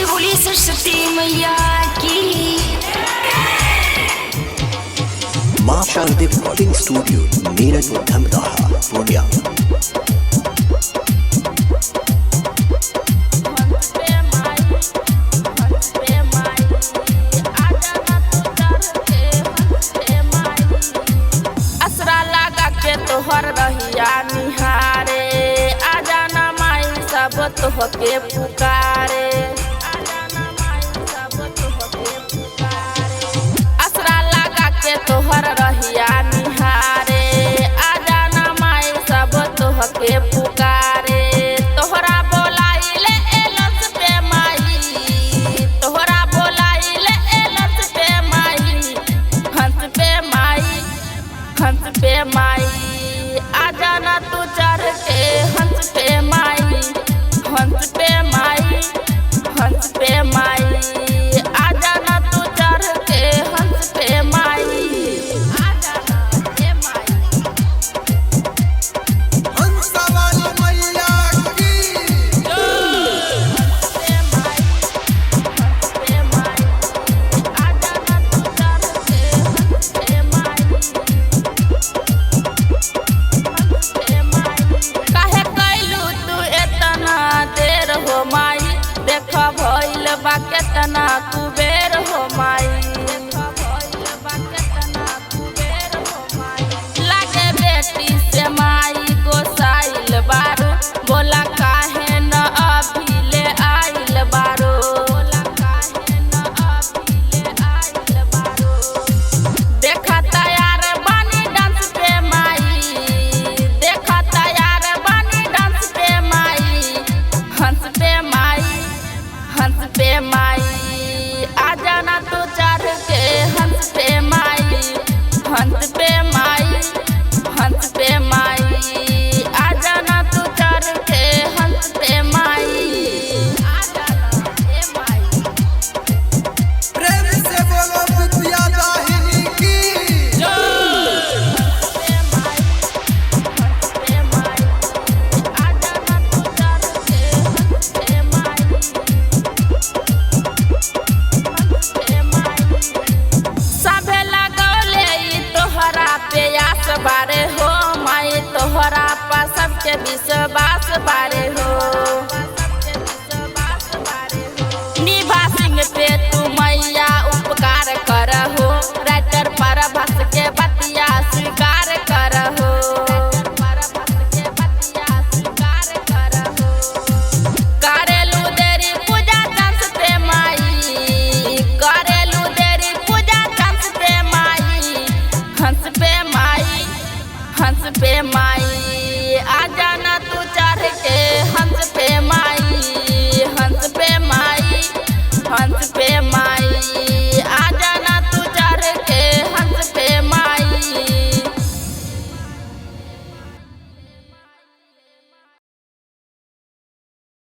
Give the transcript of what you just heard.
से बोलिए सरस्वती मैया की। माँ शारदे रिकॉर्डिंग स्टूडियो, मेरठ, धमदाहा, पूर्णिया। असरा लगा के तोहर रहिया निहारे, आ जाना माई सब तोहके पुकारे। असरा लगा के तोहर रहिया निहारे, आ जाना माई सब तोहके पुकारे। तोहरा बोलाइले एलस पे माई, तोहरा बोलाइले एलस पे माई, हंस पे माई, हंस पे माई, आ जाना तू चढ़ के हंस पे माई, हंस पे माई, हंस पे माई, आ जाना तू चढ़ के हंस पे माई, आ जाना ए माई। हंसवाली मैया की। हंस पे माई, हंस पे माई, आ जाना तू चढ़ के हंस पे माई, हंस पे माई। काहे कैलू तू एतना देर हो माई, देख भइल बा केतना कुबेर हो माई, लागे बेटी से माई गोसाइल बारो, बोला काहे न अभी ले आइल बारो, बोला काहे न अभी ले आइल बारो। देखा तैयार बानी डांस पे माई, देखा तैयार बानी डांस पे माई, हंस पे माई, हंस पे माई, आ जाना तू चढ़ के हंस पे माई, हंस पे माई, हंस पे माई, आ जाना तू चढ़ के हंस पे माई, आ जाना ए माई। प्रेम से बोलो विद्या दाहिनी की। सभे लगौले ई तोहरा प्यास बारे हो माई, तोहरा पर सबके विश्वास बारे हो। निभा सिंह पे तू मैया उपकार करहो, राइटर पर भस के बतिया स्वीकार करहो। करेलू देरी पूजा डांस पे माई, करेलू देरी पूजा डांस पे माई, हंस पे माई, हंस पे माई।